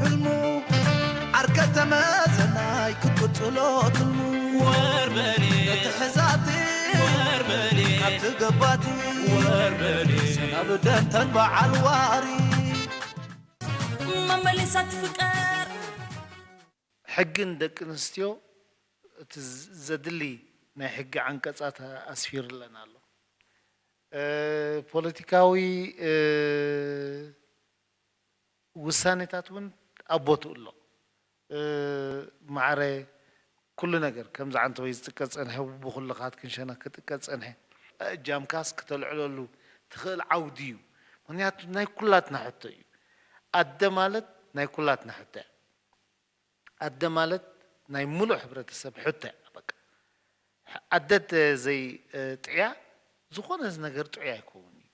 ሕልሙ ዓርከ ተመዘናይ ክትቅጽሎ ትልሙ ወርበሌ ክትሕዛቲ ወርበሌ ካብቲ ገባቲ ወርበሌ ሰናብደንተን በዓል ዋሪ መመሊሳ ትፍቀር። ሕጊ ንደቂ ኣንስትዮ እቲ ዘድሊ ናይ ሕጊ ዓንቀጻት ኣስፊርለን ኣሎ። ፖለቲካዊ ውሳኔታት እውን ኣብ ቦትኡ ኣሎ። ማዕረ ኩሉ ነገር ከምዚ ዓንተወይ ዝጥቀ ዝጸንሐ ብኹልኻት ክንሸና ክጥቀ ዝጸንሐ እጃምካስ ክተልዕለሉ ትኽእል ዓውዲ እዩ። ምክንያቱ ናይ ኩላትና ሕቶ እዩ። ኣደ ማለት ናይ ኩላትና ሕቶ እያ። ኣደ ማለት ናይ ሙሉእ ሕብረተሰብ ሕቶ እያ። በቃ ኣደ ዘይጥዕያ ዝኾነ ነገር ጥዑይ ኣይከውን እዩ።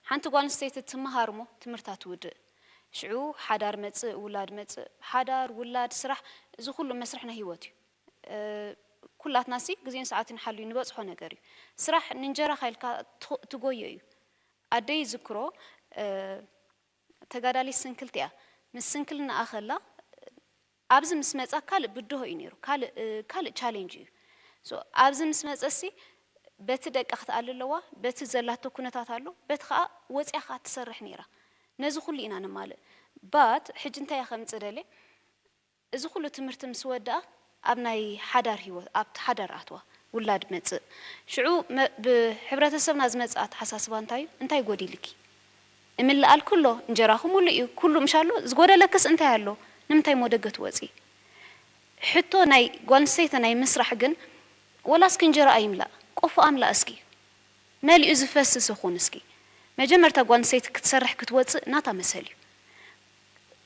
ሓንቲ ጓል ኣንስተይቲ ትምሃር እሞ ትምህርታ ትውድእ። ሽዑ ሓዳር መጽእ፣ ውላድ መጽእ፣ ሓዳር፣ ውላድ፣ ስራሕ፣ እዚ ኩሉ መስርሕ ናይ ህይወት እዩ። ኩላትናሲ ግዜን ሰዓትን ሓልዩ ንበጽሖ ነገር እዩ። ስራሕ ንእንጀራኻ ኢልካ ትጎዮ እዩ። ኣደይ ይዝክሮ ተጋዳሊት ስንክልቲ እያ። ምስ ስንክልናኣ ከላ ኣብዚ ምስ መጻ ካልእ ብድሆ እዩ ነይሩ፣ ካልእ ካልእ ቻሌንጅ እዩ። ሶ ኣብዚ ምስ መጸሲ በቲ ደቃ ክትኣሊ ኣለዋ፣ በቲ ዘላቶ ኩነታት ኣሎ፣ በቲ ከኣ ወጺኣ ከኣ ትሰርሕ ነይራ። ነዚ ኩሉ ኢና ነማልእ። ባት ሕጂ እንታይ እየ ከምጽእ ደልየ፣ እዚ ኩሉ ትምህርቲ ምስ ወድኣ ኣብ ናይ ሓዳር ህይወት ኣብቲ ሓዳር ኣትዋ ውላድ መጽእ ሽዑ ብሕብረተሰብና ዝመጽእ ኣተሓሳስባ እንታይ እዩ እንታይ ጎዲልኪ እምልኣልኪ ኣሎ እንጀራኺ ሙሉእ እዩ ኩሉ ምሽ ኣሎ ዝጎደለክስ እንታይ ኣሎ ንምንታይ ሞደገ ትወጺ ሕቶ ናይ ጓል ኣንስተይቲ ናይ ምስራሕ ግን ወላ እስኪ እንጀራ ኣይምላእ ቆፎኣ ምላእ እስኪ መሊኡ ዝፈስስ ይኹን እስኪ መጀመርታ ጓል ኣንስተይቲ ክትሰርሕ ክትወጽእ ናታ መሰል እዩ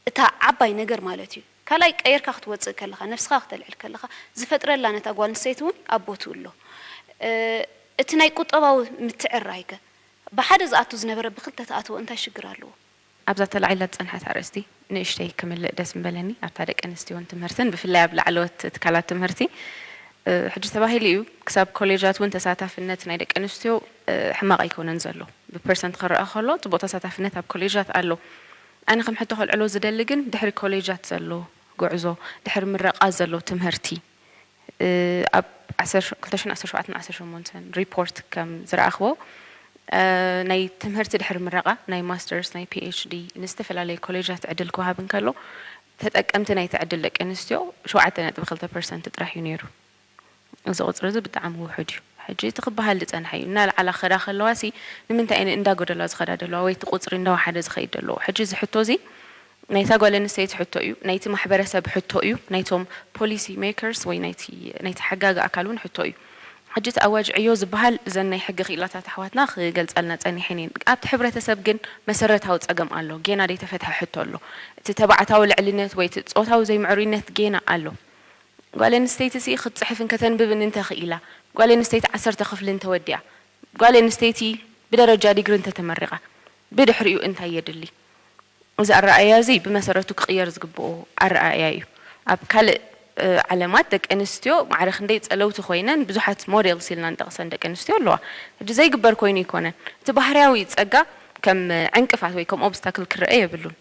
እታ ዓባይ ነገር ማለት እዩ። ካልኣይ ቀይርካ ክትወፅእ ከለኻ፣ ነብስኻ ክተልዕል ከለኻ ዝፈጥረላ ነታ ጓል ኣንስተይቲ እውን ኣብ ቦትኡ ኣሎ። እቲ ናይ ቁጠባዊ ምትዕርራይ ከ ብሓደ ዝኣቱ ዝነበረ ብኽልተ ተኣትዎ እንታይ ሽግር ኣለዎ? ኣብዛ ተላዒላ ዝፀንሐት ኣርእስቲ ንእሽተይ ክምልእ ደስ ምበለኒ ኣብታ ደቂ ኣንስትዮን ትምህርትን ብፍላይ ኣብ ላዕለዎት ትካላት ትምህርቲ ሕጂ ተባሂሉ እዩ ክሳብ ኮሌጃት እውን ተሳታፍነት ናይ ደቂ ኣንስትዮ ሕማቕ ኣይኮነን ዘሎ ብፐርሰንት ክረኣ ከሎ ፅቡቕ ተሳታፍነት ኣብ ኮሌጃት ኣሎ ኣነ ከም ሕቶ ከልዕሎ ዝደሊ ግን ድሕሪ ኮሌጃት ዘሎ ጉዕዞ፣ ድሕሪ ምረቓ ዘሎ ትምህርቲ ኣብ ክልተ ሽሕን ዓሰርተ ሸውዓተን ዓሰርተ ሸሞንተን ሪፖርት ከም ዝረኣኽዎ ናይ ትምህርቲ ድሕሪ ምረቓ ናይ ማስተርስ ናይ ፒኤችዲ ንዝተፈላለየ ኮሌጃት ዕድል ክወሃብ እንከሎ ተጠቀምቲ ናይቲ ዕድል ደቂ ኣንስትዮ ሸውዓተ ነጥቢ ክልተ ፐርሰንት ጥራሕ እዩ ነይሩ። እዚ ቁፅሪ እዚ ብጣዕሚ ውሑድ እዩ። ሕጂ እቲ ክበሃል ዝፀንሐ እዩ። እናልዓላ ክኸዳ ከለዋ ሲ ንምንታይ እየን እንዳጎደላ ዝኸዳ ዘለዋ ወይ እቲ ቁፅሪ እንዳወሓደ ዝኸይድ ዘለዎ? ሕጂ እዚ ሕቶ እዚ ናይታ ጓል ኣንስተይቲ ሕቶ እዩ፣ ናይቲ ማሕበረሰብ ሕቶ እዩ፣ ናይቶም ፖሊሲ ሜከርስ ወይ ናይቲ ናይቲ ሓጋጊ ኣካል እውን ሕቶ እዩ። ሕጂ እቲ ኣዋጅ ዕዮ ዝበሃል እዘን ናይ ሕጊ ክኢላታት ኣሕዋትና ክገልፃልና ፀኒሐን እየን። ኣብቲ ሕብረተሰብ ግን መሰረታዊ ፀገም ኣሎ፣ ጌና ዘይተፈትሐ ሕቶ ኣሎ። እቲ ተባዕታዊ ልዕልነት ወይ እቲ ፆታዊ ዘይምዕሩይነት ጌና ኣሎ። ጓል ኣንስተይቲሲ ክትፅሕፍን ከተንብብን እንተኽኢላ፣ ጓል ኣንስተይቲ ዓሰርተ ክፍሊ እንተወዲኣ፣ ጓል ኣንስተይቲ ብደረጃ ዲግሪ እንተተመሪቓ፣ ብድሕሪኡ እንታይ የድሊ? እዚ ኣረኣእያ እዚ ብመሰረቱ ክቕየር ዝግብኦ ኣረኣእያ እዩ። ኣብ ካልእ ዓለማት ደቂ ኣንስትዮ ማዕረ ክንደይ ጸለውቲ ኮይነን ብዙሓት ሞዴልስ ኢልና ንጠቕሰን ደቂ ኣንስትዮ ኣለዋ። ሕጂ ዘይግበር ኮይኑ ኣይኮነን። እቲ ባህርያዊ ጸጋ ከም ዕንቅፋት ወይ ከም ኦብስታክል ክረአ የብሉን።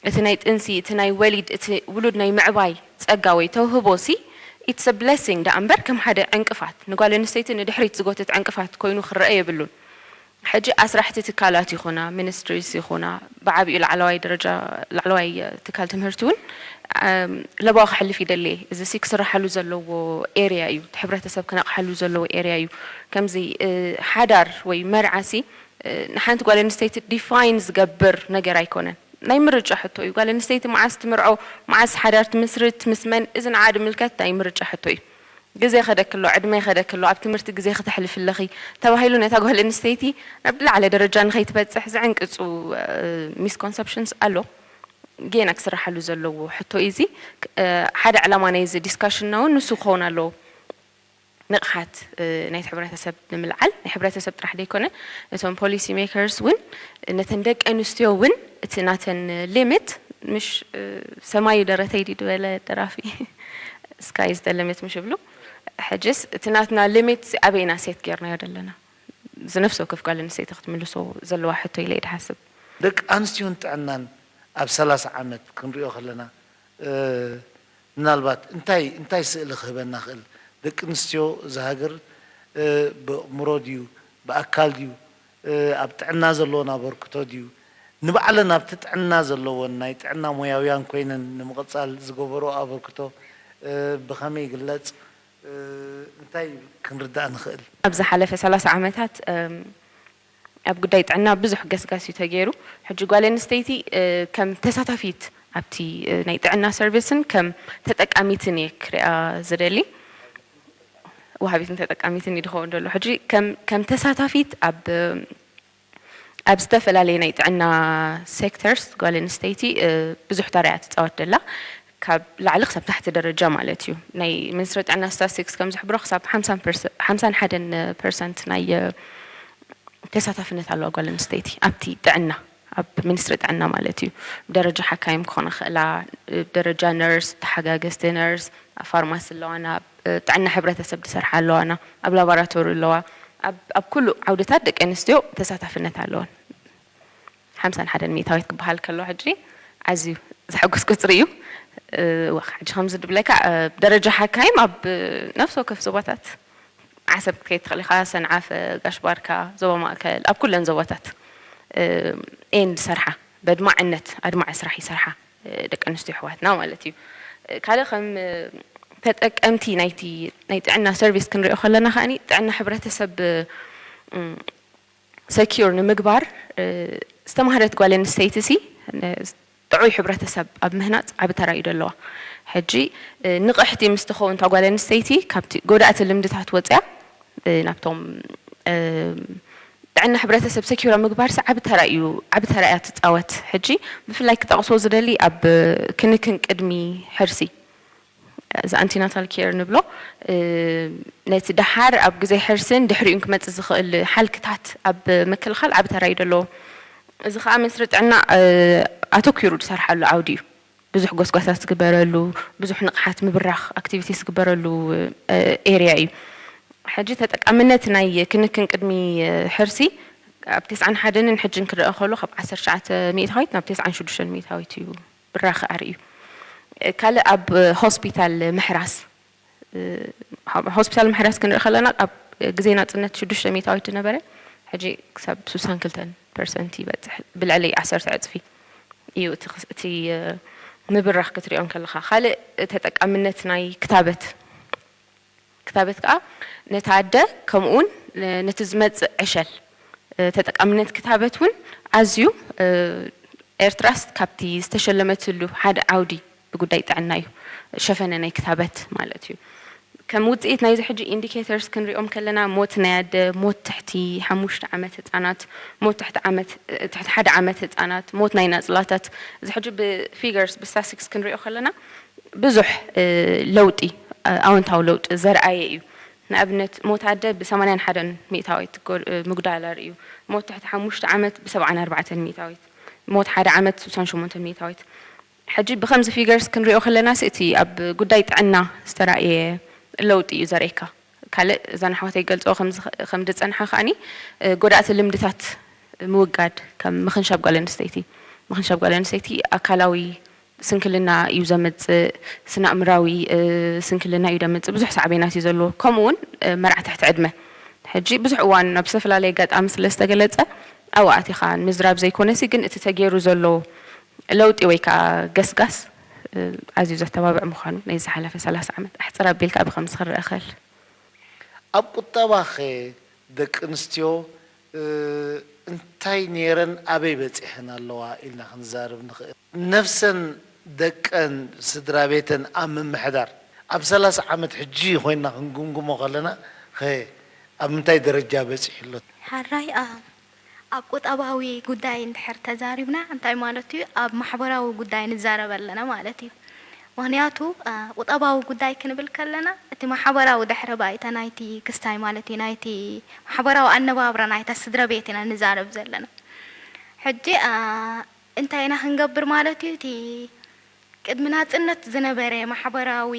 እቲ ናይ ጥንሲ፣ እቲ ናይ ወሊድ፣ እቲ ውሉድ ናይ ምዕባይ ጸጋ ወይ ተውህቦ ሲ it's a blessing ደኣ እምበር ከም ሓደ ዕንቅፋት፣ ንጓል ኣንስተይቲ ንድሕሪት ዝጎትት ዕንቅፋት ኮይኑ ክረኣ የብሉን። ሕጂ ኣስራሕቲ ትካላት ይኹና፣ ሚኒስትሪስ ይኹና፣ ብዓቢኡ ላዕለዋይ ደረጃ ላዕለዋይ ትካል ትምህርቲ እውን ለበዋ ክሕልፍ ይደሊ እየ። እዚ ሲ ክስርሓሉ ዘለዎ ኤርያ እዩ፣ እቲ ሕብረተሰብ ክነቕሓሉ ዘለዎ ኤርያ እዩ። ከምዚ ሓዳር ወይ መርዓ ሲ ንሓንቲ ጓል ኣንስተይቲ ዲፋይን ዝገብር ነገር ኣይኮነን። ናይ ምርጫ ሕቶ እዩ። ጓል ኣንስተይቲ መዓስ ትምርዖ፣ መዓስ ሓዳር ትምስርት፣ ምስ መን፣ እዚ ንዓ ዝምልከት ናይ ምርጫ ሕቶ እዩ። ግዜ ይኸደኪ ኣሎ፣ ዕድመ ይኸደኪ ኣሎ፣ ኣብ ትምህርቲ ግዜ ክተሕልፊ ኣለኺ ተባሂሉ ነታ ጓል ኣንስተይቲ ናብ ዝለዓለ ደረጃ ንኸይትበፅሕ ዝዕንቅፁ ሚስኮንሰፕሽንስ ኣሎ። ጌና ክስርሓሉ ዘለዎ ሕቶ እዩ እዚ። ሓደ ዕላማ ናይዚ ዲስካሽንና እውን ንሱ ክኸውን ኣለዎ። ንቕሓት ናይቲ ሕብረተሰብ ንምልዓል ናይ ሕብረተሰብ ጥራሕ ዘይኮነ እቶም ፖሊሲ ሜከርስ እውን ነተን ደቂ ኣንስትዮ እውን እቲ ናተን ሊሚት ምሽ ሰማዩ ደረተይ ድዩ ዝበለ ደራፊ sky is the limit ምሽ ይብሉ ሕጅስ እቲ ናትና ሊሚት ኣበይ ኢና ሴት ጌርናዮ ዘለና ዝነፍሲ ወከፍ ጓል ኣንስተይቲ ክትምልሶ ዘለዋ ሕቶ ኢለ እየ ድሓስብ። ደቂ ኣንስትዮን ጥዕናን ኣብ ሰላሳ ዓመት ክንሪኦ ከለና ምናልባት እንታይ እንታይ ስእሊ ክህበና ክእል? ደቂ ኣንስትዮ እዛ ሃገር ብእምሮ ድዩ ብኣካል ድዩ ኣብ ጥዕና ዘለወን ኣበርክቶ ድዩ ንባዕለን ኣብቲ ጥዕና ዘለወን ናይ ጥዕና ሞያውያን ኮይነን ንምቕፃል ዝገበሮ ኣበርክቶ ብኸመይ ይግለፅ? እንታይ ክንርዳእ ንኽእል? ኣብ ዝሓለፈ ሰላሳ ዓመታት ኣብ ጉዳይ ጥዕና ብዙሕ ገስጋስ እዩ ተገይሩ። ሕጂ ጓል ኣንስተይቲ ከም ተሳታፊት ኣብቲ ናይ ጥዕና ሰርቪስን ከም ተጠቃሚትን እየ ክሪኣ ዝደሊ። ወሃቢትን ተጠቃሚትን እዩ ዝኸውን ዘሎ። ሕጂ ከም ተሳታፊት ኣብ ኣብ ዝተፈላለየ ናይ ጥዕና ሴክተርስ ጓል ኣንስተይቲ ብዙሕ ተራ እያ ትፃወት ደላ። ካብ ላዕሊ ክሳብ ታሕቲ ደረጃ ማለት እዩ። ናይ ሚኒስትሪ ጥዕና ስታስቲክስ ከም ዝሕብሮ ክሳብ ሓምሳን ሓደን ፐርሰንት ናይ ተሳታፍነት ኣለዋ ጓል ኣንስተይቲ ኣብቲ ጥዕና ኣብ ሚኒስትሪ ጥዕና ማለት እዩ። ብደረጃ ሓካይም ክኾና ክእላ፣ ብደረጃ ነርስ፣ ተሓጋገዝቲ ነርስ፣ ኣብ ፋርማሲ ኣለዋና፣ ኣብ ጥዕና ሕብረተሰብ ዝሰርሓ ኣለዋና፣ ኣብ ላቦራቶሪ ኣለዋ፣ ኣብ ኩሉ ዓውድታት ደቂ ኣንስትዮ ተሳታፍነት ኣለወን። ሓምሳን ሓደን ሚእታዊት ክበሃል ከሎ ሕጂ ኣዝዩ ዘሐጉስ ቁፅሪ እዩ። እወ ሕጂ ከምዚ ድብለካ ደረጃ ሓካይም ኣብ ነፍሲ ወከፍ ዞባታት ዓሰብ ክትከይድ ትኽእል ኢኻ፣ ሰንዓፈ፣ ጋሽ ባርካ፣ ዞባ ማእከል ኣብ ኩለን ዞባታት እየን ዝሰርሓ በድማዕነት ኣድማዒ ስራሕ ይሰርሓ ደቂ ኣንስትዮ ኣሕዋትና ማለት እዩ። ካልእ ከም ተጠቀምቲ ናይቲ ናይ ጥዕና ሰርቪስ ክንሪኦ ከለና ከኣ ጥዕና ሕብረተሰብ ሰኪር ንምግባር ዝተማህረት ጓል ኣንስተይቲ ሲ ጥዑይ ሕብረተሰብ ኣብ ምህናፅ ዓቢ ተራ እዩ ዘለዋ። ሕጂ ንቕሕቲ ምስ ትኸውን እታ ጓል ኣንስተይቲ ካብቲ ጎዳእቲ ልምድታት ወፅያ ናብቶም ጥዕና ሕብረተሰብ ሰኪር ኣብ ምግባርሲ ዓቢ ተራ እዩ ዓቢ ተራ እያ ትፃወት። ሕጂ ብፍላይ ክጠቕሶ ዝደሊ ኣብ ክንክን ቅድሚ ሕርሲ እዚ ኣንቲናታል ኬር ንብሎ ነቲ ደሓር ኣብ ግዜ ሕርስን ድሕሪኡን ክመጽእ ዝኽእል ሓልክታት ኣብ ምክልኻል ዓቢ ተራ እዩ ዘለዎ። እዚ ከኣ ሚኒስትሪ ጥዕና ኣተኲሩ ዝሰርሓሉ ዓውዲ እዩ። ብዙሕ ጎስጓሳት ዝግበረሉ፣ ብዙሕ ንቕሓት ምብራኽ ኣክቲቪቲስ ዝግበረሉ ኤርያ እዩ። ሕጂ ተጠቃምነት ናይ ክንክን ቅድሚ ሕርሲ ኣብ ተስዓን ሓደን ሕጅን ክረኣ ከሎ ካብ ዓሰርተ ትሽዓተ ሚእታዊት ናብ ተስዓን ሽዱሽተን ሚእታዊት እዩ። ብራኸ ኣርእዩ። ካልእ ኣብ ሆስፒታል ምሕራስ ሆስፒታል ምሕራስ ክንርኢ ከለና ኣብ ግዜ ናፅነት ሽዱሽተ ሚእታዊት ዝነበረ ሕጂ ክሳብ ስሳን ክልተን ፐርሰንት ይበፅሕ። ብልዕሊ ዓሰርተ ዕፅፊ እዩ እቲ ምብራኽ ክትሪኦ እንከለኻ። ካልእ ተጠቃምነት ናይ ክታበት ክታበት ከዓ ነታ ኣደ ከምኡውን ነቲ ዝመፅእ ዕሸል ተጠቃምነት ክታበት እውን ኣዝዩ ኤርትራስ ካብቲ ዝተሸለመትሉ ሓደ ዓውዲ ብጉዳይ ጥዕና እዩ። ሸፈነ ናይ ክታበት ማለት እዩ። ከም ውፅኢት ናይዚ ሕጂ ኢንዲኬተርስ ክንሪኦም ከለና ሞት ናይ ኣደ ሞት ትሕቲ ሓሙሽተ ዓመት ህፃናት ሞት ትሕቲ ዓመት ትሕቲ ሓደ ዓመት ህፃናት ሞት ናይ ናፅላታት እዚ ሕጂ ብፊገርስ ብስታስቲክስ ክንሪኦ ከለና ብዙሕ ለውጢ ኣወንታዊ ለውጢ ዘርኣየ እዩ። ንኣብነት ሞት ኣደ ብ ሰማንያን ሓደን ሚእታዊት ምጉዳል ኣርእዩ። ሞት ትሕቲ ሓሙሽተ ዓመት ብ ሰብዓን ኣርባዕተን ሚእታዊት፣ ሞት ሓደ ዓመት ስሳን ሸሞንተን ሚእታዊት። ሕጂ ብከምዚ ፊገርስ ክንሪኦ ከለና ሲ እቲ ኣብ ጉዳይ ጥዕና ዝተራእየ ለውጢ እዩ ዘርእየካ። ካልእ እዘን ኣሕዋተይ ይገልፅኦ ከም ዝፀንሓ ከኣኒ ጎዳእቲ ልምድታት ምውጋድ ከም ምኽንሻብ ጓል ኣንስተይቲ ምኽንሻብ ጓል ኣንስተይቲ ኣካላዊ ስንክልና እዩ ዘምፅእ፣ ስነ ኣእምራዊ ስንክልና እዩ ዘምፅእ፣ ብዙሕ ሳዕቤናት እዩ ዘለዎ። ከምኡ እውን መርዓ ትሕቲ ዕድመ ሕጂ ብዙሕ እዋን ኣብ ዝተፈላለየ ኣጋጣሚ ስለ ዝተገለፀ ኣብኡ ኣቲኻ ምዝራብ ዘይኮነሲ ግን እቲ ተገይሩ ዘሎ ለውጢ ወይ ከዓ ገስጋስ ኣዝዩ ዘተባብዕ ምዃኑ ናይ ዝሓለፈ ሰላሳ ዓመት ኣሕፅር ኣቢልካ ብኸምዚ ክረአ ይኽእል። ኣብ ቁጠባኸ ደቂ ኣንስትዮ እንታይ ነይረን ኣበይ በፂሐን ኣለዋ ኢልና ክንዛረብ ንኽእል። ነፍሰን ደቀን ስድራ ቤተን ኣብ ምምሕዳር ኣብ ሰላሳ ዓመት ሕጂ ኮይንና ክንግምግሞ ከለና ኸ ኣብ ምንታይ ደረጃ በፂሑ ኣሎ? ሓራይ ኣብ ቁጠባዊ ጉዳይ እንድሕር ተዛሪብና እንታይ ማለት እዩ? ኣብ ማሕበራዊ ጉዳይ ንዛረብ ኣለና ማለት እዩ። ምኽንያቱ ቁጠባዊ ጉዳይ ክንብል ከለና እቲ ማሕበራዊ ድሕረ ባይታ ናይቲ ክስታይ ማለት እዩ ናይቲ ማሕበራዊ ኣነባብራ ናይታ ስድራ ቤት ኢና ንዛረብ ዘለና። ሕጂ እንታይ ኢና ክንገብር ማለት እዩ? እቲ ቅድሚ ናጽነት ዝነበረ ማሕበራዊ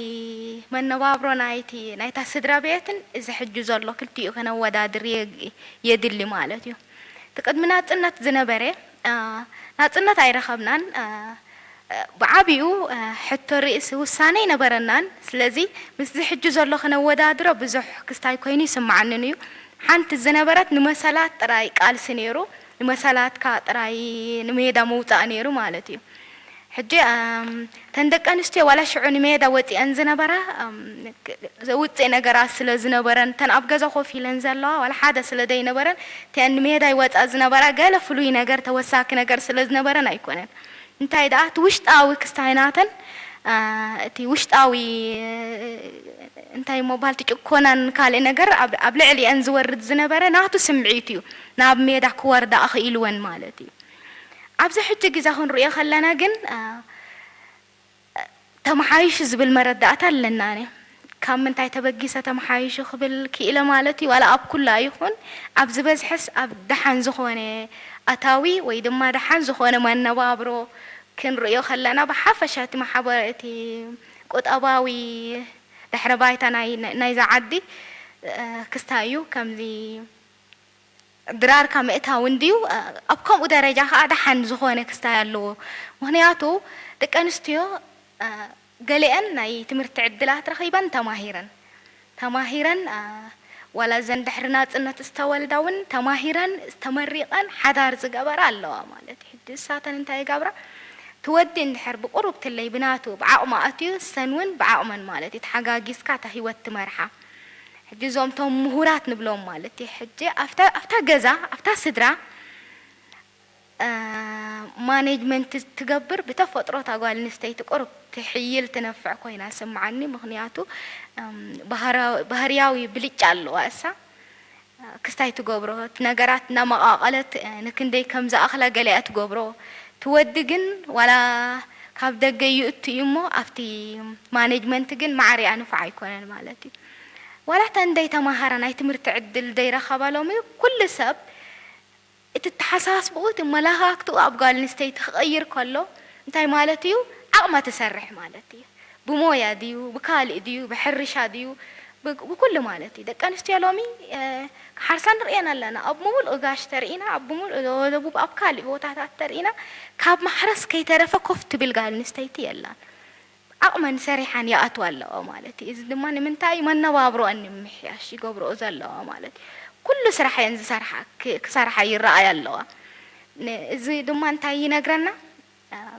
መነባብሮ ናይቲ ናይታ ስድራ ቤትን እዚ ሕጂ ዘሎ ክልቲኡ ከነወዳድር የድሊ ማለት እዩ። እቲ ቅድሚ ናጽነት ዝነበረ ናጽነት ኣይረኸብናን። ብዓቢኡ ሕቶ ርእሲ ውሳነ ኣይነበረናን። ስለዚ ምስዚ ሕጂ ዘሎ ክነወዳድሮ ብዙሕ ክስታይ ኮይኑ ይስምዓንን እዩ። ሓንቲ ዝነበረት ንመሰላት ጥራይ ቃልሲ ነይሩ፣ ንመሰላትካ ጥራይ ንሜዳ ምውጻእ ነይሩ ማለት እዩ። ሕጂ ተን ደቂ ኣንስትዮ ዋላ ሽዑ ንሜዳ ወጺአን ዝነበራ ዘውጽእ ነገራት ስለ ዝነበረን፣ ተን ኣብ ገዛ ኮፍ ኢለን ዘለዋ ዋላ ሓደ ስለ ዘይነበረን፣ እተን ንሜዳ ይወጻ ዝነበራ ገለ ፍሉይ ነገር፣ ተወሳኪ ነገር ስለ ዝነበረን ኣይኮነን። እንታይ ደኣ እቲ ውሽጣዊ ክስታይ ናተን፣ እቲ ውሽጣዊ እንታይ እሞ በሃልቲ ጭኮናን ካልእ ነገር ኣብ ልዕሊአን ዝወርድ ዝነበረ ናቱ ስምዒት እዩ ናብ ሜዳ ክወርዳ ኣኽኢልወን ማለት እዩ። ኣብዚ ሕጂ ግዜ ክንሪኦ ከለና ግን ተመሓይሹ ዝብል መረዳእታ ኣለና። ኣነ ካብ ምንታይ ተበጊሰ ተመሓይሹ ክብል ክኢለ ማለት እዩ። ዋላ ኣብ ኩላ ይኹን ኣብ ዝበዝሐስ ኣብ ደሓን ዝኾነ ኣታዊ ወይ ድማ ደሓን ዝኾነ መነባብሮ ክንርእዮ ከለና ብሓፈሻ እቲ ማሕበረ እቲ ቁጠባዊ ድሕረ ባይታ ናይ ናይዛ ዓዲ ክስታይ እዩ። ከምዚ ድራርካ ምእታው እንድዩ። ኣብ ከምኡ ደረጃ ከዓ ደሓን ዝኾነ ክስታይ ኣለዎ። ምኽንያቱ ደቂ ኣንስትዮ ገሊአን ናይ ትምህርቲ ዕድላት ረኺበን ተማሂረን ተማሂረን ዋላ እዘን ድሕሪ ናፅነት ዝተወልዳ እውን ተማሂረን ተመሪቐን ሓዳር ዝገበራ ኣለዋ ማለት እዩ። ሕጂ እሳተን እንታይ ይገብራ? ትወዲ እንድሕር ብቁሩብ ትለይ ብናቱ ብዓቕማ ኣትዩ እሰን እውን ብዓቕመን ማለት እዩ ተሓጋጊዝካ እታ ህይወት ትመርሓ። ሕጂ እዞም ቶም ምሁራት ንብሎም ማለት እዩ። ሕጂ ኣብታ ኣብታ ገዛ ኣብታ ስድራ ማኔጅመንት ትገብር ብተፈጥሮ እታ ጓል ኣንስተይቲ ቁሩብ ትሕይል ትነፍዕ ኮይና ስምዓኒ። ምኽንያቱ ባህርያዊ ብልጫ ኣለዋ እሳ ክስታይ ትገብሮ እቲ ነገራት እናመቓቐለት ንክንደይ ከም ዝኣኽላ ገሊኣ ትገብሮ። ትወዲ ግን ዋላ ካብ ደገ ይእቱ እዩ እሞ ኣብቲ ማኔጅመንት ግን ማዕሪኣ ንፉዕ ኣይኮነን ማለት እዩ። ዋላ እተን ደይተማሃራ ናይ ትምህርቲ ዕድል ደይረኸባ ሎሚ ኩሉ ሰብ እቲ ተሓሳስብኡ እቲ መላኻክትኡ ኣብ ጓል ኣንስተይቲ ክቕይር ከሎ እንታይ ማለት እዩ? ዓቕማ ትሰርሕ ማለት እዩ። ብሞያ ድዩ ብካልእ ድዩ ብሕርሻ ድዩ ብኩሉ ማለት እዩ። ደቂ ኣንስትዮ ሎሚ ክሓርሳ ንርእየን ኣለና። ኣብ ብምሉእ ጋሽ ተርኢና ኣብ ብምሉእ ደቡብ ኣብ ካልእ ቦታታት ተርኢና ካብ ማሕረስ ከይተረፈ ኮፍ ትብል ጓል ኣንስተይቲ የላን። ዓቕመን ሰሪሓን ይኣትዋ ኣለዋ ማለት እዩ። እዚ ድማ ንምንታይ እዩ? መነባብሮአን ንምምሕያሽ ይገብርኦ ዘለዋ ማለት እዩ። ኩሉ ስራሕ እየን ዝሰርሓ ክሰርሓ ይረኣያ ኣለዋ። እዚ ድማ እንታይ ይነግረና?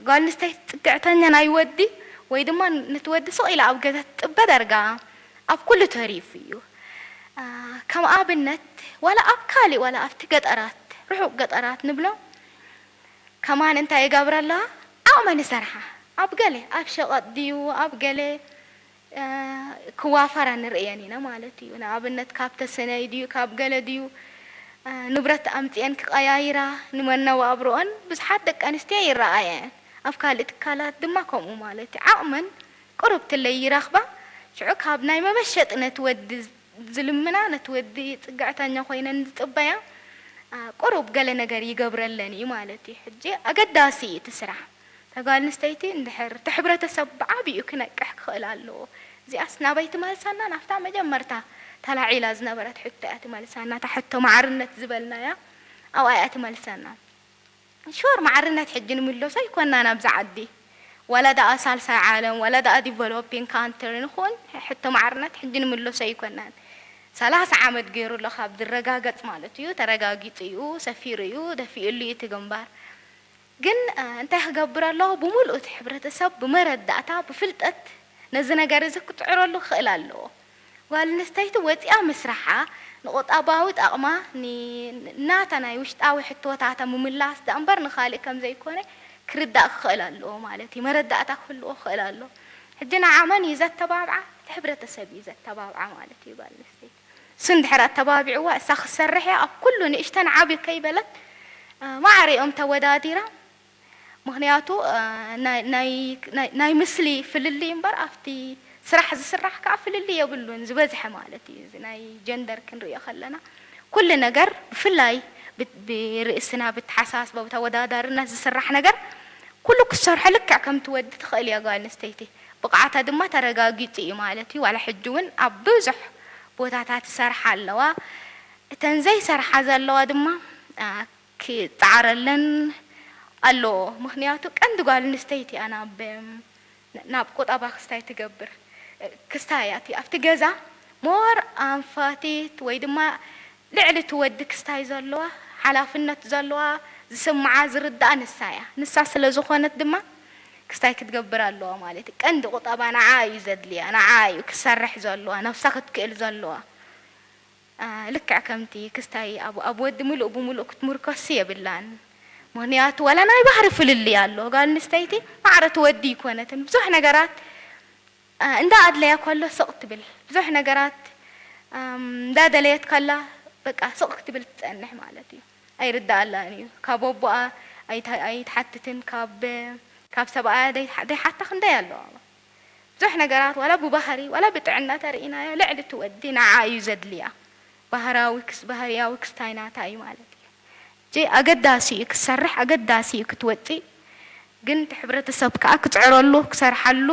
ጓል ኣንስተይቲ ፅግዕተኛ ናይ ወዲ ወይ ድማ ነቲ ወዲ ስቕ ኢላ ኣብ ገዛ ትፅበ ዳርጋ ኣብ ኩሉ ተሪፉ እዩ። ከም ኣብነት ዋላ ኣብ ካሊእ ዋላ ኣብቲ ገጠራት ርሑቕ ገጠራት ንብሎ ከማን እንታይ ይገብራ ኣለዋ? ዓቕመን ይሰርሓ። ኣብ ገለ ኣብ ሸቐጥ ድዩ ኣብ ገለ ክዋፈራ ንርእየን ኢና ማለት እዩ። ንኣብነት ካብ ተሰነይ ድዩ ካብ ገለ ድዩ ንብረት ኣምፅኤን ክቐያይራ ንመነባብሮኦን ብዙሓት ደቂ ኣንስትዮ ይረኣያ እየን። ኣብ ካልእ ትካላት ድማ ከምኡ ማለት እዩ። ዓቕመን ቁሩብ ትለይ ይረኽባ። ሽዑ ካብ ናይ መመሸጢ ነቲ ወዲ ዝልምና ነቲ ወዲ ፅግዕተኛ ኮይነን ዝፅበያ ቁሩብ ገለ ነገር ይገብረለን እዩ ማለት እዩ። ሕጂ ኣገዳሲ እዩ እቲ ስራሕ። እታ ጓል ኣንስተይቲ እንድሕር እቲ ሕብረተሰብ ብዓቢኡ ክነቅሕ ክኽእል ኣለዎ። እዚኣስ ናበይ ትመልሰና? ናብታ መጀመርታ ተላዒላ ዝነበረት ሕቶ እያ ትመልሰና። እታ ሕቶ ማዕርነት ዝበልናያ ኣብኣ እያ ትመልሰና። ሹር ማዕርነት ሕጂ ንምልሶ ኣይኮናን ኣብዚ ዓዲ። ዋላ ደኣ ሳልሳይ ዓለም ዋላ ደኣ ዲቨሎፒንግ ካንትሪ ንኹን ሕቶ ማዕርነት ሕጂ ንምልሶ ኣይኮናን። ሰላሳ ዓመት ገይሩ ኣሎ ካብ ዝረጋገፅ ማለት እዩ። ተረጋጊፁ እዩ፣ ሰፊሩ እዩ፣ ደፊእሉ እዩ እቲ ግንባር። ግን እንታይ ክገብር ኣለዎ? ብምሉእ እቲ ሕብረተሰብ ብመረዳእታ ብፍልጠት ነዚ ነገር እዚ ክፅዕረሉ ክኽእል ኣለዎ። ጓል ኣንስተይቲ ወፂኣ ምስርሓ ንቁጠባዊ ጠቕማ ናታ ናይ ውሽጣዊ ሕቶታታ ምምላስ ደኣ እምበር ንኻልእ ከም ዘይኮነ ክርዳእ ክኽእል ኣለዎ ማለት እዩ። መረዳእታ ክህልዎ ክኽእል ኣለዎ። ሕጂ ንዓመን እዩ ዘተባብዓ፣ እቲ ሕብረተሰብ እዩ ዘተባብዓ ማለት እዩ ጓል ኣንስተይቲ። እሱ እንድሕር ኣተባቢዕዋ እሳ ክትሰርሕ እያ ኣብ ኩሉ ንእሽተን ዓብዩ ከይበለት ማዕሪኦም ተወዳዲራ። ምኽንያቱ ናይ ናይ ናይ ናይ ምስሊ ፍልልይ እምበር ኣብቲ ስራሕ ዝስራሕ ከዓ ፍልልይ የብሉን ዝበዝሐ ማለት እዩ። እዚ ናይ ጀንደር ክንሪኦ ከለና ኩሉ ነገር ብፍላይ ብርእስና ብተሓሳስባ ብተወዳዳርነት ዝስራሕ ነገር ኩሉ ክትሰርሖ ልክዕ ከምቲ ወዲ ትኽእል እያ ጓል ኣንስተይቲ። ብቕዓታ ድማ ተረጋጊፁ እዩ ማለት እዩ። ዋላ ሕጂ እውን ኣብ ብዙሕ ቦታታት ይሰርሓ ኣለዋ። እተን ዘይሰርሓ ዘለዋ ድማ ክፀዓረለን ኣለዎ። ምኽንያቱ ቀንዲ ጓል ኣንስተይቲ እያ ናብ ናብ ቁጠባ ክስታይ ትገብር። ክስታይ እያ እቲ ኣብቲ ገዛ ሞር ኣንፋቲት ወይ ድማ ልዕሊ እቲ ወዲ ክስታይ ዘለዋ ሓላፍነት ዘለዋ ዝስምዓ ዝርድኣ ንሳ እያ። ንሳ ስለ ዝኾነት ድማ ክስታይ ክትገብር ኣለዋ ማለት እዩ። ቀንዲ ቁጠባ ንዓ እዩ ዘድልያ፣ ንዓ እዩ ክትሰርሕ ዘለዋ፣ ነብሳ ክትክእል ዘለዋ። ልክዕ ከምቲ ክስታይ ኣብ ወዲ ምሉእ ብምሉእ ክትምርኮስ የብላን። ምኽንያቱ ዋላ ናይ ባህሪ ፍልልይ ኣሎ። ጓል ኣንስተይቲ ማዕረ እቲ ወዲ ኣይኮነትን። ብዙሕ ነገራት እንዳ ኣድለያ ከሎ ስቕ ትብል፣ ብዙሕ ነገራት እንዳ ደለየት ከላ በቃ ስቕ ክትብል ትጸንሕ ማለት እዩ። ኣይርድኣላን እዩ። ካብ ኣቦኣ ኣይትሓትትን፣ ካብ ሰብኣያ ዘይሓታ ክንደይ ኣለዋ። ብዙሕ ነገራት ዋላ ብባህሪ ዋላ ብጥዕና ተርኢናዮ ልዕሊ እቲ ወዲ ንዓ እዩ ዘድልያ። ባህርያዊ ክስታይ ናታ እዩ ማለት እዩ። ሕጂ ኣገዳሲ እዩ ክትሰርሕ፣ ኣገዳሲ እዩ ክትወፅእ፣ ግን እቲ ሕብረተሰብ ከዓ ክፅዕረሉ ክሰርሓሉ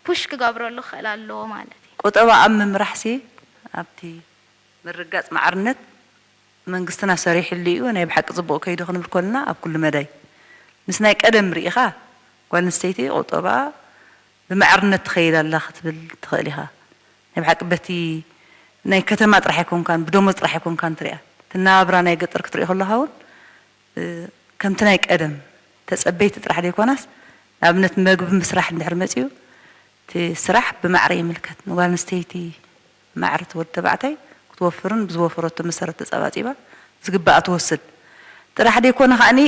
ፑሽ ክገብረሉ ክኽእል ኣለዎ ማለት እዩ። ቁጠባ ኣብ ምምራሕሲ ኣብቲ ምርግጋፅ ማዕርነት መንግስትና ሰሪሕሉ እዩ። ናይ ብሓቂ ፅቡቕ ከይዱ ክንብል ከለና ኣብ ኩሉ መዳይ ምስ ናይ ቀደም ርኢኻ ጓል ኣንስተይቲ ቁጠባ ብማዕርነት ትኸይድ ኣላ ክትብል ትኽእል ኢኻ። ናይ ብሓቂ በቲ ናይ ከተማ ጥራሕ ኣይኮንካን ብደሞዝ ጥራሕ ኣይኮንካን ትሪኣ፣ እቲ ናብራ ናይ ገጠር ክትሪኦ ከለኻ እውን ከምቲ ናይ ቀደም ተፀበይቲ ጥራሕ ዘይኮናስ ንኣብነት መግቢ ምስራሕ እንድሕር መፂኡ እቲ ስራሕ ብማዕረ ይምልከት። ንጓል ኣንስተይቲ ማዕረ እቲ ወዲ ተባዕታይ ክትወፍርን ብዝወፈረቶ መሰረት ተፀባፂባ ዝግባኣ ትወስድ ጥራሕ ዘይኮነ ከዓኒ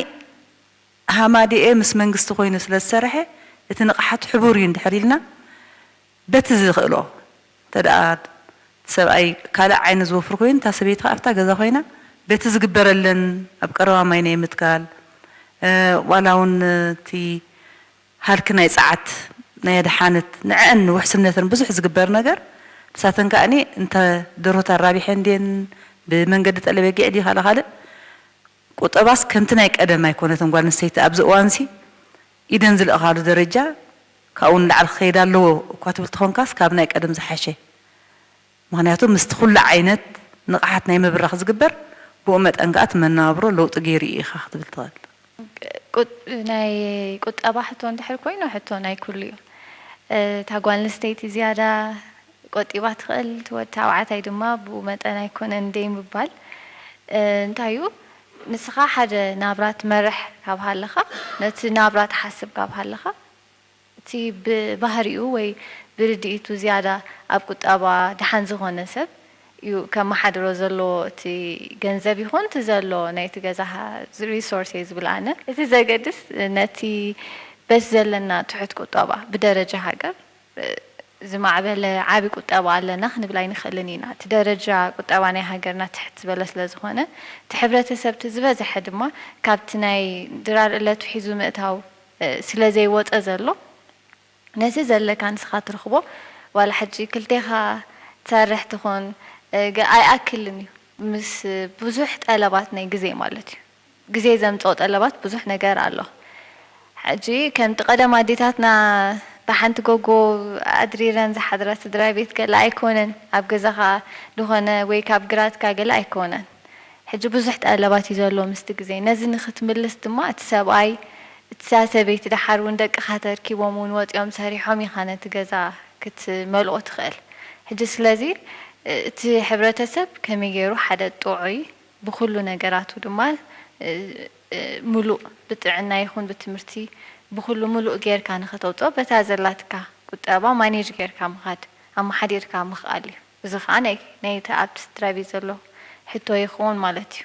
ሃማዲኤ ምስ መንግስቲ ኮይኑ ስለ ዝሰርሐ እቲ ንቕሓት ሕቡር እዩ እንድሕር ኢልና በቲ ዝኽእሎ እንተ ደኣ እቲ ሰብኣይ ካልእ ዓይኒ ዝወፍር ኮይኑ እታ ሰበይቲ ከኣ ኣብታ ገዛ ኮይና በቲ ዝግበረለን ኣብ ቀረባ ማይ ናይ ምትካል ዋላ እውን እቲ ሃልኪ ናይ ጸዓት ናይ ኣድሓነት ንዐን ውሕስነተን ብዙሕ ዝግበር ነገር ንሳተን ከኣኒ እንተ ደሮት ኣራቢሐን ድየን ብመንገዲ ጠለበጊዕ ድዩ ካልእ ካልእ ቁጠባስ ከምቲ ናይ ቀደም ኣይኮነትን ጓል ኣንስተይቲ ኣብዚ እዋንሲ ኢደን ዝልእኻሉ ደረጃ ካብኡ ንላዕሊ ክኸይድ ኣለዎ እኳ ትብል ተኾንካስ ካብ ናይ ቀደም ዝሓሸ ምኽንያቱ ምስቲ ኩሉ ዓይነት ንቕሓት ናይ ምብራኽ ዝግበር ብኡ መጠን ከኣ እቲ መነባብሮ ለውጢ ገይሩ እዩ ኢኻ ክትብል ትኽእል። ናይ ቁጠባ ሕቶ እንድሕር ኮይኑ ሕቶ ናይ ኩሉ እዩ። እታ ጓል ኣንስተይቲ ዝያዳ ቆጢባ ትኽእል፣ እቲ ወዲ ተባዕታይ ድማ ብኡ መጠን ኣይኮነን ደይ ምባል እንታይ እዩ ንስኻ ሓደ ናብራ ትመርሕ ካብ ሃለኻ ነቲ ናብራ ትሓስብ ካብ ሃለኻ እቲ ብባህሪኡ ወይ ብርድኢቱ ዝያዳ ኣብ ቁጠባ ደሓን ዝኾነ ሰብ እዩ ከመሓድሮ ዘለዎ እቲ ገንዘብ ይኹን እቲ ዘሎ ናይቲ ገዛ resource እየ ዝብል ኣነ። እቲ ዘገድስ ነቲ በቲ ዘለና ትሑት ቁጠባ ብደረጃ ሃገር ዝማዕበለ ዓቢ ቁጠባ ኣለና ክንብል ኣይንኽእልን ኢና። እቲ ደረጃ ቁጠባ ናይ ሃገርና ትሕት ዝበለ ስለ ዝኾነ እቲ ሕብረተሰብ እቲ ዝበዝሐ ድማ ካብቲ ናይ ድራር እለቱ ሒዙ ምእታው ስለ ዘይወፀ ዘሎ ነቲ ዘለካ ንስኻ ትረኽቦ ዋላ ሕጂ ክልቴኻ ትሰርሕ ትኹን ኣይኣክልን እዩ ምስ ብዙሕ ጠለባት ናይ ግዜ ማለት እዩ ግዜ ዘምፅኦ ጠለባት ብዙሕ ነገር ኣሎ ሕጂ ከምቲ ቀደም ኣዴታትና ብሓንቲ ጎጎ ኣድሪረን ዝሓድራ ስድራ ቤት ገለ ኣይኮነን ኣብ ገዛኻ ዝኾነ ወይ ካብ ግራትካ ገለ ኣይኮነን ሕጂ ብዙሕ ጠለባት እዩ ዘሎ ምስቲ ግዜ ነዚ ንክትምልስ ድማ እቲ ሰብኣይ እታ ሰበይቲ ደሓር እውን ደቅኻ ተርኪቦም እውን ወፂኦም ሰሪሖም ኢኻ ነቲ ገዛ ክትመልኦ ትኽእል። ሕጂ ስለዚ እቲ ሕብረተሰብ ከመይ ገይሩ ሓደ ጥዑይ ብኩሉ ነገራቱ ድማ ምሉእ ብጥዕና ይኹን ብትምህርቲ ብኩሉ ምሉእ ጌርካ ንኸተውፅኦ በታ ዘላትካ ቁጠባ ማኔጅ ጌርካ ምኻድ ኣመሓዲርካ ምኽኣል እዩ። እዚ ከዓ ናይ ናይቲ ኣብቲ ስድራ ቤት ዘሎ ሕቶ ይኸውን ማለት እዩ።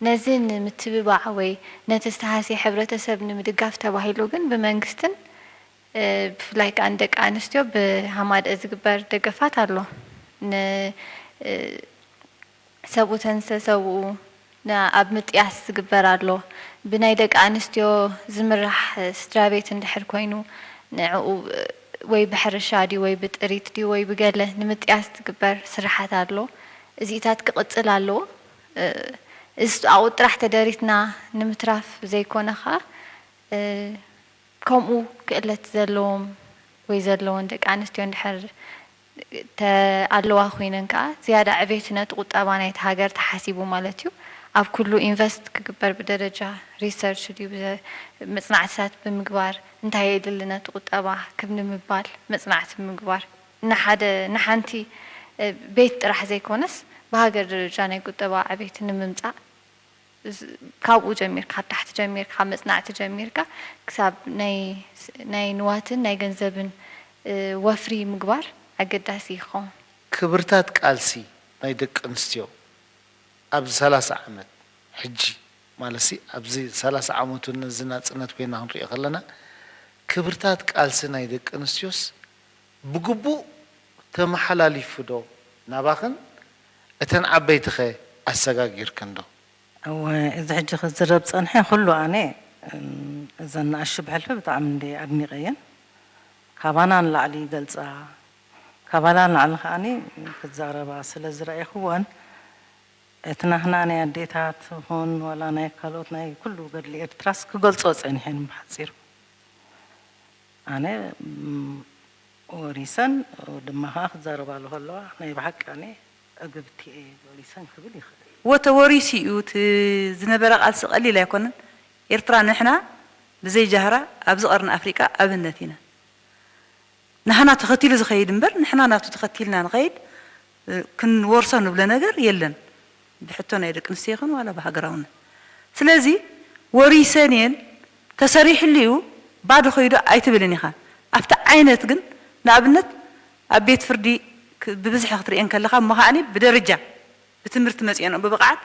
ነዚ ንምትብባዕ ወይ ነቲ ዝተሃስየ ሕብረተሰብ ንምድጋፍ ተባሂሉ ግን ብመንግስትን ብፍላይ ከዓ ንደቂ ኣንስትዮ ብሃማደአ ዝግበር ደገፋት ኣሎ። ንሰብኡተን ዝተሰውኡ ኣብ ምጥያስ ዝግበር ኣሎ። ብናይ ደቂ ኣንስትዮ ዝምራሕ ስድራ ቤት እንድሕር ኮይኑ ንዕኡ ወይ ብሕርሻ ድዩ ወይ ብጥሪት ድዩ ወይ ብገለ ንምጥያስ ዝግበር ስራሓት ኣሎ። እዚኢታት ክቕፅል ኣለዎ። እዚ ኣብኡ ጥራሕ ተደሪትና ንምትራፍ ዘይኮነ ከዓ ከምኡ ክእለት ዘለዎም ወይ ዘለወን ደቂ ኣንስትዮ እንድሕር ኣለዋ ኮይነን ከዓ ዝያዳ ዕቤት ነቲ ቁጠባ ናይቲ ሃገር ተሓሲቡ ማለት እዩ ኣብ ኩሉ ኢንቨስት ክግበር ብደረጃ ሪሰርች ድዩ ብዘ- መጽናዕትታት ብምግባር እንታይ የድሊ ነቲ ቁጠባ ክብ ንምባል መጽናዕቲ ብምግባር ንሓደ ንሓንቲ ቤት ጥራሕ ዘይኮነስ ብሃገር ደረጃ ናይ ቁጠባ ዕቤት ንምምጻእ ካብኡ ጀሚርካ ካብ ታሕቲ ጀሚርካ ካብ መጽናዕቲ ጀሚርካ ክሳብ ናይ ንዋትን ናይ ገንዘብን ወፍሪ ምግባር ኣገዳሲ ይኸውን። ክብርታት ቃልሲ ናይ ደቂ ኣንስትዮ ኣብዚ ሰላሳ ዓመት ሕጂ ማለትሲ ኣብዚ ሰላሳ ዓመቱ ነዚ ናጽነት ኮይና ክንሪኦ ከለና ክብርታት ቃልሲ ናይ ደቂ ኣንስትዮስ ብግቡእ ተመሓላሊፉ ዶ ናባኽን እተን ዓበይቲኸ ኣሰጋጊርክን ዶ? እወ፣ እዚ ሕጂ ክዝረብ ጸንሐ ኩሉ ኣነ እዘን ንኣሽቱ ብሕልፊ ብጣዕሚ እንድየ ኣድኒቐየን። ካባና ንላዕሊ ይገልጻ፣ ካባና ንላዕሊ ከኣኒ ክዛረባ ስለ ዝረኣኹወን እቲ ናህና ናይ ኣዴታት ኹን ዋላ ናይ ካልኦት ናይ ኩሉ ገድሊ ኤርትራስ ክገልጾ ጸኒሐን ብሓጺሩ። ኣነ ወሪሰን ድማ ከኣ ክዛረባሉ ከለዋ ናይ ብሓቂ ኣነ ዕግብቲ እየ ወሪሰን ክብል ይኽእል። እወ ተወሪሱ እዩ እቲ ዝነበረ ቃልሲ ቀሊል ኣይኮነን ኤርትራ ንሕና ብዘይ ጃህራ ኣብዚ ቀርኒ ኣፍሪቃ ኣብነት ኢና ናህና ተኸቲሉ ዝኸይድ እምበር ንሕና ናቱ ተኸቲልና ንኸይድ ክንወርሶ ንብሎ ነገር የለን ብሕቶ ናይ ደቂ ኣንስትዮ ይኹን ዋላ ብሃገራውነት ስለዚ ወሪሰን እየን ተሰሪሕሉ እዩ ባዶ ከይዱ ኣይትብልን ኢኻ ኣብቲ ዓይነት ግን ንኣብነት ኣብ ቤት ፍርዲ ብብዝሒ ክትርእየን ከለኻ እሞ ከዓኒ ብደረጃ ብትምህርቲ መጺኤን ብብቕዓት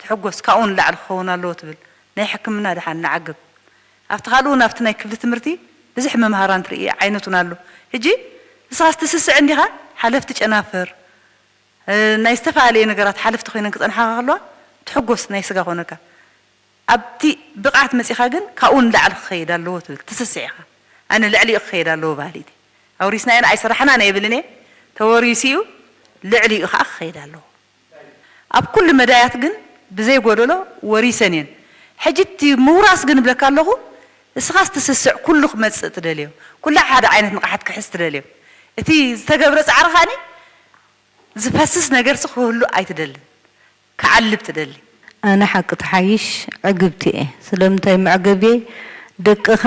ትሕጎስ ካብኡ ንላዕሊ ክኸውን ኣለዎ ትብል ናይ ሕክምና ደሓን ንዓግብ ኣብቲ ካልኡ ናብቲ ናይ ክፍሊ ትምህርቲ ብዝሕ መምሃራን ትርኢ ዓይነት እውን ኣሎ ሕጂ ንስኻስ ትስስዕ እንዲኻ ሓለፍቲ ጨናፍር ናይ ዝተፈላለየ ነገራት ሓለፍቲ ኮይነን ክጸንሓኻ ከለዋ ትሕጎስ ናይ ስጋ ኮነካ ኣብቲ ብቕዓት መጺኻ ግን ካብኡ ንላዕሊ ክኸይድ ኣለዎ ትብል ትስስዕ ኢኻ ኣነ ልዕሊኡ ክኸይድ ኣለዎ በሃሊት ኣውሪስናየን ኣይሰራሕናን ኣይብልን እየ ተወሪሱ እዩ ልዕሊኡ ከዓ ክኸይድ ኣለዎ ኣብ ኩሉ መዳያት ግን ብዘይ ጎደሎ ወሪሰን እየን ሕጂ እቲ ምውራስ ግን እብለካ ኣለኹ እስኻስ ትስስዕ ኩሉ ክመፅእ ትደልዮ ኩላ ሓደ ዓይነት ንቕሓት ክሕዝ ትደልዮ እቲ ዝተገብረ ፃዕሪ ከዓኒ ዝፈስስ ነገርሲ ክህሉ ኣይትደልን ክዓልብ ትደሊ። ኣነ ሓቂ ትሓይሽ ዕግብቲ እየ። ስለምንታይ መዕገቢየይ ደቅኻ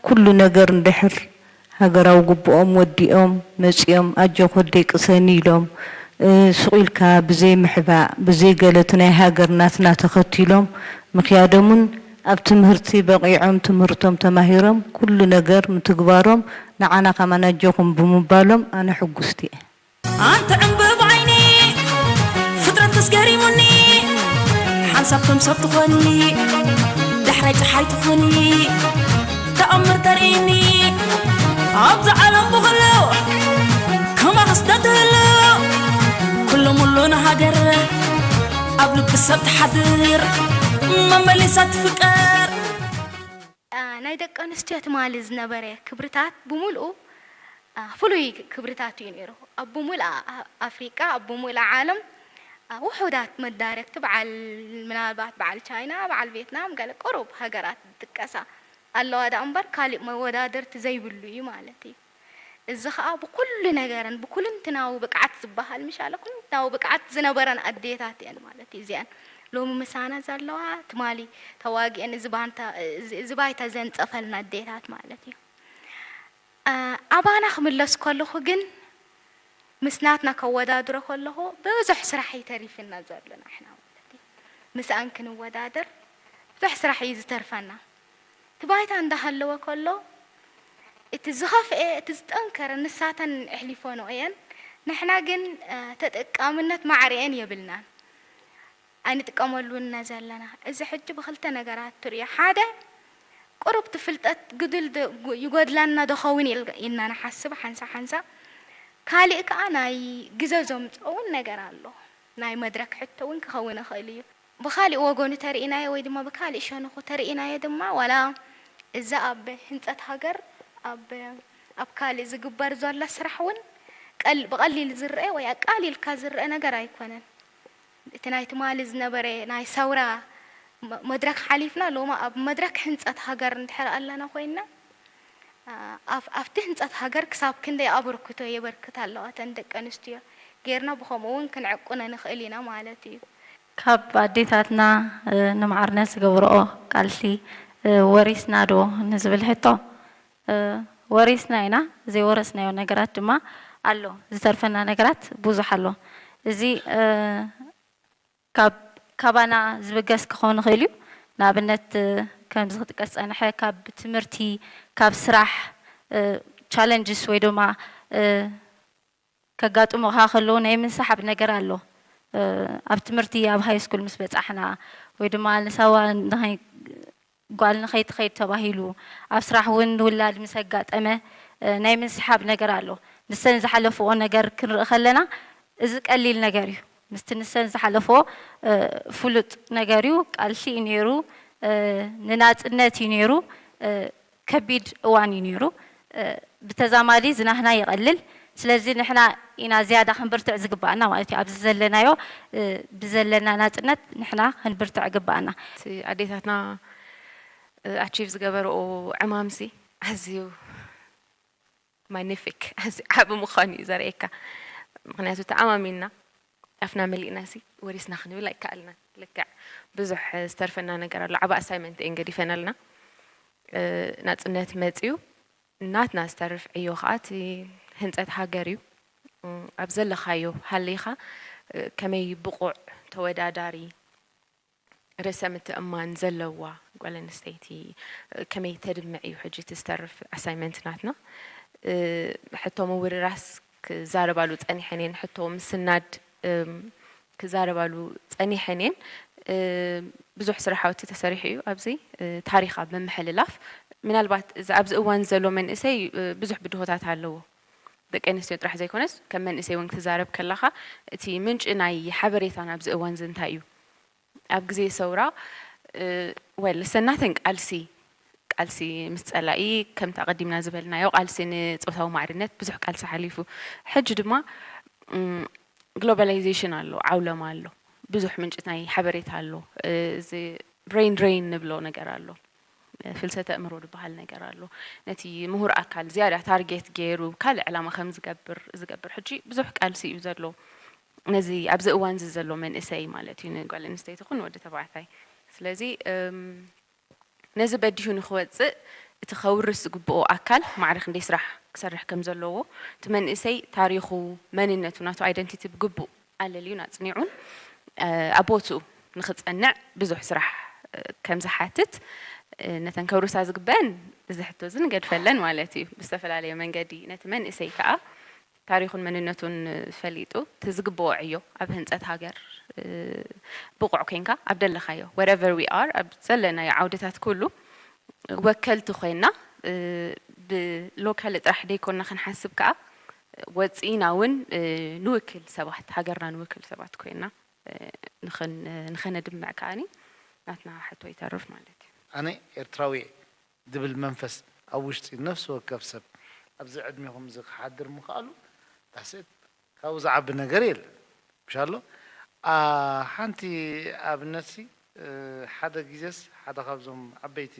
ኩሉ ነገር እንድሕር ሃገራዊ ግቡኦም ወዲኦም መጺኦም ኣጆኺ ወደይ ቅሰኒ ኢሎም ሱቕ ኢልካ ብዘይ ምሕባእ ብዘይ ገለ እቲ ናይ ሃገር ናትና ተኸቲሎም ምኽያዶምን ኣብ ትምህርቲ በቒዖም ትምህርቶም ተማሂሮም ኩሉ ነገር ምትግባሮም ንዓና ከማን ኣጆኹም ብምባሎም ኣነ ሕጉስቲ እየ። ኣንተ ዕምበብ ዓይኒ ፍጥረት ተስገሪሙኒ ሓንሳብ ከም ሰብ ትኾኒ ዳሕራይ ፀሓይ ትኾኒ ተኣምር ተርእይኒ ኣብዚ ዓለም ብኹሉ ከማኽስ ዶ ትህሉ ኩሉ ሙሉ ንሃገር ኣብ ልቢ ሰብ ትሓድር መመሊሳ ትፍቀር ናይ ደቂ ኣንስትዮ ትማሊ ዝነበረ ክብርታት ብምልኡ ፍሉይ ክብርታት እዩ ነይሩ። ኣብ ብምልኣ ኣፍሪቃ፣ ኣብ ብምልኣ ዓለም ውሑዳት መዳረግቲ በዓል ምናልባት በዓል ቻይና፣ በዓል ቬትናም፣ ገለ ቅሩብ ሃገራት ዝጥቀሳ ኣለዋ ደኣ እምበር ካሊእ መወዳደርቲ ዘይብሉ እዩ ማለት እዩ። እዚ ኸኣ ብኹሉ ነገረን ብኩልንትናዊ ብቅዓት ዝበሃል ምሽ ኣለ ኩልንትናዊ ብቅዓት ዝነበረን ኣዴታት እየን ማለት እዩ እዚኣን ሎሚ ምሳና ዘለዋ ትማሊ ተዋጊአን እዚ ባንታ እዚ ባይታ ዘንጸፈልና ኣዴታት ማለት እዩ ኣባና ክምለስ ከለኹ ግን ምስ ናትና ከወዳድሮ ከለኹ ብዙሕ ስራሕ እዩ ተሪፍና ዘሎ ንሕና ማለት እዩ ምስኣን ክንወዳደር ብዙሕ ስራሕ እዩ ዝተርፈና እቲ ባይታ እንዳሃለወ ከሎ እቲ ዝኸፍኤ እቲ ዝጠንከረ ንሳተን ኣሕሊፈንኦ እየን ንሕና ግን ተጠቃምነት ማዕረኤን የብልናን ኣይንጥቀመሉን ኢና ዘለና እዚ ሕጂ ብኽልተ ነገራት ትርእዮ ሓደ ቁሩብ እቲ ፍልጠት ግድል ይጎድለና ዶ ኸውን ኢልና ንሓስብ ሓንሳእ ሓንሳእ ካሊእ ከዓ ናይ ግዘ ዘምፅኦ እውን ነገር ኣሎ ናይ መድረክ ሕቶ እውን ክኸውን ይኽእል እዩ ብኻሊእ ወገኑ ተርኢናዮ ወይ ድማ ብካሊእ ሸነኹ ተርኢናዮ ድማ ዋላ እዚ ኣብ ህንፀት ሃገር ኣብ ኣብ ካልእ ዝግበር ዘሎ ስራሕ እውን ብቐሊል ዝረአ ወይ ኣቃሊልካ ዝረአ ነገር ኣይኮነን። እቲ ናይ ትማሊ ዝነበረ ናይ ሰውራ መድረክ ሓሊፍና ሎሚ ኣብ መድረክ ህንፀት ሃገር እንድሕር ኣለና ኮይንና ኣብቲ ህንፀት ሃገር ክሳብ ክንደይ ኣበርክቶ የበርክታ ኣለዋ እተን ደቂ ኣንስትዮ ጌርና ብኸምኡ እውን ክንዕቁነ ንኽእል ኢና ማለት እዩ። ካብ ኣዴታትና ንማዕርነት ዝገብርኦ ቃልሲ ወሪስና ዶ ንዝብል ሕቶ፣ ወሪስና ኢና። ዘይወረስናዮ ነገራት ድማ ኣሎ። ዝተርፈና ነገራት ብዙሕ ኣሎ። እዚ ካብ ካባና ዝብገስ ክኸውን ይኽእል እዩ። ንኣብነት፣ ከምዚ ክጥቀስ ዝጸንሐ፣ ካብ ትምህርቲ፣ ካብ ስራሕ፣ ቻለንጅስ ወይ ድማ ከጋጥሙኻ ከለዉ ናይ ምንስሓብ ነገር ኣሎ። ኣብ ትምህርቲ፣ ኣብ ሃይ ስኩል ምስ በጻሕና ወይ ድማ ንሳዋ ንኸይ ጓል ንኸይትኸይድ ተባሂሉ፣ ኣብ ስራሕ እውን ንውላድ ምስ ኣጋጠመ ናይ ምንስሓብ ነገር ኣሎ። ንሰን ዝሓለፍኦ ነገር ክንርኢ ከለና፣ እዚ ቀሊል ነገር እዩ። ምስቲ ንሰን ዝሓለፍኦ ፍሉጥ ነገር እዩ። ቃልሲ እዩ ነይሩ፣ ንናጽነት እዩ ነይሩ፣ ከቢድ እዋን እዩ ነይሩ። ብተዛማዲ ዝናህና ይቐልል። ስለዚ ንሕና ኢና ዝያዳ ክንብርትዕ ዝግባኣና ማለት እዩ። ኣብዚ ዘለናዮ፣ ብዘለና ናጽነት ንሕና ክንብርትዕ ግባኣና። እቲ ኣዴታትና ኣቺቭ ዝገበርኦ ዕማምሲ ኣዝዩ ማግኒፊክ፣ ኣዝዩ ዓቢ ምዃኑ እዩ ዘርእየካ። ምኽንያቱ ተኣማሚንና ኣፍና መሊእናሲ ወሪስና ክንብል ኣይከኣልናን። ልክዕ ብዙሕ ዝተርፈና ነገር ኣሎ። ዓቢ ኣሳይመንት እየን ገዲፈናልና። ናጽነት መጽዩ ናትና ዝተርፍ ዕዮ ኸኣ እቲ ህንጸት ሃገር እዩ። ኣብ ዘለኻዮ ሃሊኻ ከመይ ብቑዕ ተወዳዳሪ ርእሰ ምትእማን ዘለዋ ጓል ኣንስተይቲ ከመይ ተድምዕ እዩ ሕጂ እቲ ዝተርፍ ኣሳይመንት ናትና። ሕቶ ምውርራስ ክዛረባሉ ጸኒሐን እየን፣ ሕቶ ምስናድ ክዛረባሉ ጸኒሐን እየን። ብዙሕ ስራሕ ሓወቲ ተሰሪሑ እዩ ኣብዚ ታሪኽ ኣብ ምምሕልላፍ። ምናልባት እዚ ኣብዚ እዋን ዘሎ መንእሰይ ብዙሕ ብድሆታት ኣለዎ። ደቂ ኣንስትዮ ጥራሕ ዘይኮነስ ከም መንእሰይ እውን ክትዛረብ ከለኻ እቲ ምንጪ ናይ ሓበሬታ ናብዚ እዋን እዚ እንታይ እዩ? ኣብ ግዜ ሰውራ ወል ሰናተን ቃልሲ ቃልሲ ምስ ጸላኢ ከምቲ ኣቐዲምና ዝበልናዮ ቃልሲ ንጾታዊ ማዕርነት ብዙሕ ቃልሲ ሓሊፉ። ሕጂ ድማ ግሎባላይዜሽን ኣሎ፣ ዓውለማ ኣሎ፣ ብዙሕ ምንጭ ናይ ሓበሬታ ኣሎ። እዚ ብሬን ድሬን ንብሎ ነገር ኣሎ፣ ፍልሰተ ኣእምሮ ዝበሃል ነገር ኣሎ። ነቲ ምሁር ኣካል ዝያዳ ታርጌት ገይሩ ካልእ ዕላማ ከም ዝገብር ዝገብር ሕጂ ብዙሕ ቃልሲ እዩ ዘሎ። ነዚ ኣብዚ እዋን እዚ ዘሎ መንእሰይ ማለት እዩ፣ ንጓል ኣንስተይቲ ኹን ወዲ ተባዕታይ። ስለዚ ነዚ በዲሁ ንክወፅእ እቲ ከውርስ ዝግብኦ ኣካል ማዕረ ክንደይ ስራሕ ክሰርሕ ከም ዘለዎ፣ እቲ መንእሰይ ታሪኹ፣ መንነቱ፣ ናቱ ኣይደንቲቲ ብግቡእ ኣለልዩን ኣፅኒዑን ኣብ ቦትኡ ንክፀንዕ ብዙሕ ስራሕ ከም ዝሓትት፣ ነተን ከውርሳ ዝግበአን እዚ ሕቶ እዚ ንገድፈለን ማለት እዩ። ብዝተፈላለየ መንገዲ ነቲ መንእሰይ ከዓ ታሪኹን መንነቱን ፈሊጡ እቲ ዝግብኦ ዕዮ ኣብ ህንፀት ሃገር ብቑዕ ኮይንካ ኣብ ደለኻዮ wherever we are ኣብ ዘለናዮ ዓውድታት ኩሉ ወከልቲ ኮይና ብሎካል ጥራሕ ደይኮና ክንሓስብ ከዓ ወፂና እውን ንውክል ሰባት ሃገርና ንውክል ሰባት ኮይና ንኸነድምዕ ከዓኒ ናትና ሕቶ ይተርፍ ማለት እዩ። ኣነ ኤርትራዊ ድብል መንፈስ ኣብ ውሽጢ ነፍሲ ወከፍ ሰብ ኣብዚ ዕድሜኹም እዚ ክሓድር ምኽኣሉ that's it። ካብኡ ዝዓቢ ነገር የለን። ምሻሎ ሓንቲ ኣብነትሲ ሓደ ግዜስ ሓደ ካብዞም ዓበይቲ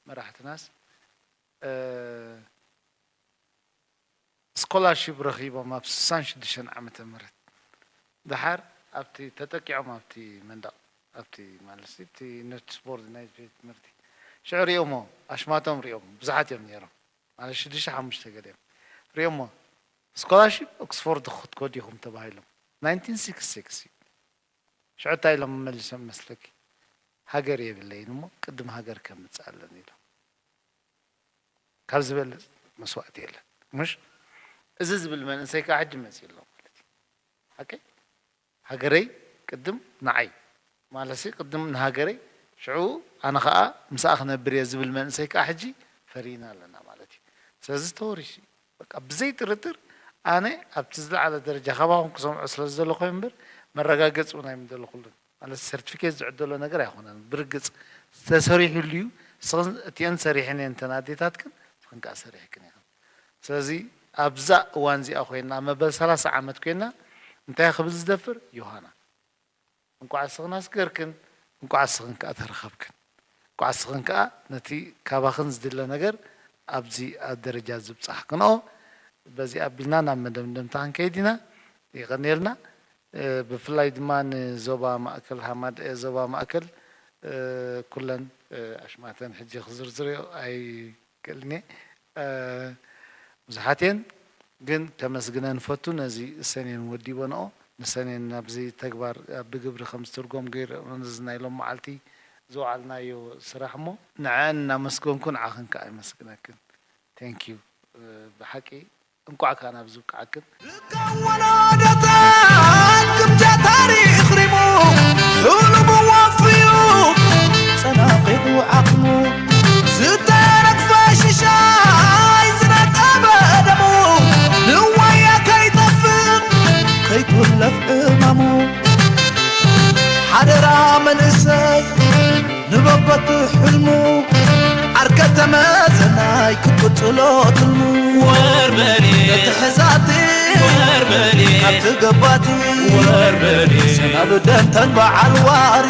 መራሕትናስ ስኮላርሺፕ ረኺቦም ኣብ ስሳን ሽዱሽተን ዓመተ ምህረት ደሓር ኣብቲ ተጠቂዖም ኣብቲ መንደቕ ኣብቲ ማለት እቲ ኖቲስ ቦርድ ናይ ቤት ትምህርቲ ሽዑ ሪኦሞ ኣሽማቶም ሪኦም ብዙሓት እዮም ነይሮም ማለት ሽዱሽተ ሓሙሽተ ገሊኦም ሪኦሞ ስኮላርሺፕ ኦክስፎርድ ክትከዱ ኢኹም ተባሂሎም ናይንቲን ሲክስቲ ሲክስ እዩ ሽዑ እንታይ ኢሎም መመሊሶም መስለኪ ሃገር የብለይን እሞ ቅድም ሃገር ከምፅእ ኣለኒ ኢሎም ካብ ዝበልፅ መስዋእቲ የለን ምሽ እዚ ዝብል መንእሰይ ከዓ ሕጂ መፂ ኣሎ ማለት እዩ ሓቀይ ሃገረይ ቅድም ንዓይ ማለሲ ቅድም ንሃገረይ ሽዑ ኣነ ከዓ ምስኣ ክነብር እየ ዝብል መንእሰይ ከዓ ሕጂ ፈሪና ኣለና ማለት እዩ ስለዚ ተወሪሱ እዩ በቃ ብዘይ ጥርጥር ኣነ ኣብቲ ዝለዓለ ደረጃ ካባኹም ክሰምዖ ስለ ዝደለኹ እምበር መረጋገፂ እውን ኣይምደለኹሉን ማለት ሰርቲፊኬት ዝዕደሎ ነገር ኣይኮነን ብርግፅ ተሰሪሑሉ እዩ እቲአን ሰሪሐን እየን ተን ኣዴታትክን ንስኽን ከዓ ሰሪሕክን ኢኽን ስለዚ ኣብዛ እዋን እዚኣ ኮይና ኣብ መበል ሰላሳ ዓመት ኮይና እንታይ ክብል ዝደፍር ዮሃና እንኳዕ እስኽን ኣስገርክን እንኳዕ እስኽን ከዓ ተረኸብክን እንኳዕ እስኽን ከዓ ነቲ ካባኽን ዝድለ ነገር ኣብዚ ኣብ ደረጃ ዝብፃሕክንኦ በዚ ኣቢልና ናብ መደምደምታ ክንከይድ ኢና ይቐንየልና ብፍላይ ድማ ንዞባ ማእከል ሃማደኤ ዞባ ማእከል ኩለን ኣሽማተን ሕጂ ክዝርዝርዮ ኣይክእልን እየ። ብዙሓት እየን፣ ግን ከመስግነን እፈቱ ነዚ ሰኔን ወዲበንኦ፣ ንሰኔን ናብዚ ተግባር ብግብሪ ከም ዝትርጎም ገይረን እዚ ናይ ሎም መዓልቲ ዝወዓልናዮ ስራሕ እሞ ንዐን እናመስገንኩ ንዓኽን ከኣ የመስግነክን። Thank you። ብሓቂ እንኳዕ ከኣ ናብዚ ብቅዓክን። ወለዶታት ክምጃ ታሪኽ ሪሙ ሕሉሙ ወፍዩ ጸናቒቑ ዓቕሙ ዝተረግፈ ሽሻይ ዝነጠበ ደሙ ንዋያ ከይጠፍእ ከይትውለፍ ዕማሙ ሓደራ መንእሰይ ንበበቱ ሕልሙ ዓርከ ተመዘናይ ክትቅጽሎ ትልሙ ወርበኔ ተትሕዛቲ ወርበኔ ካብ ትገባቲ ወርበኔ ናብ ደንተን በዓል ዋሪ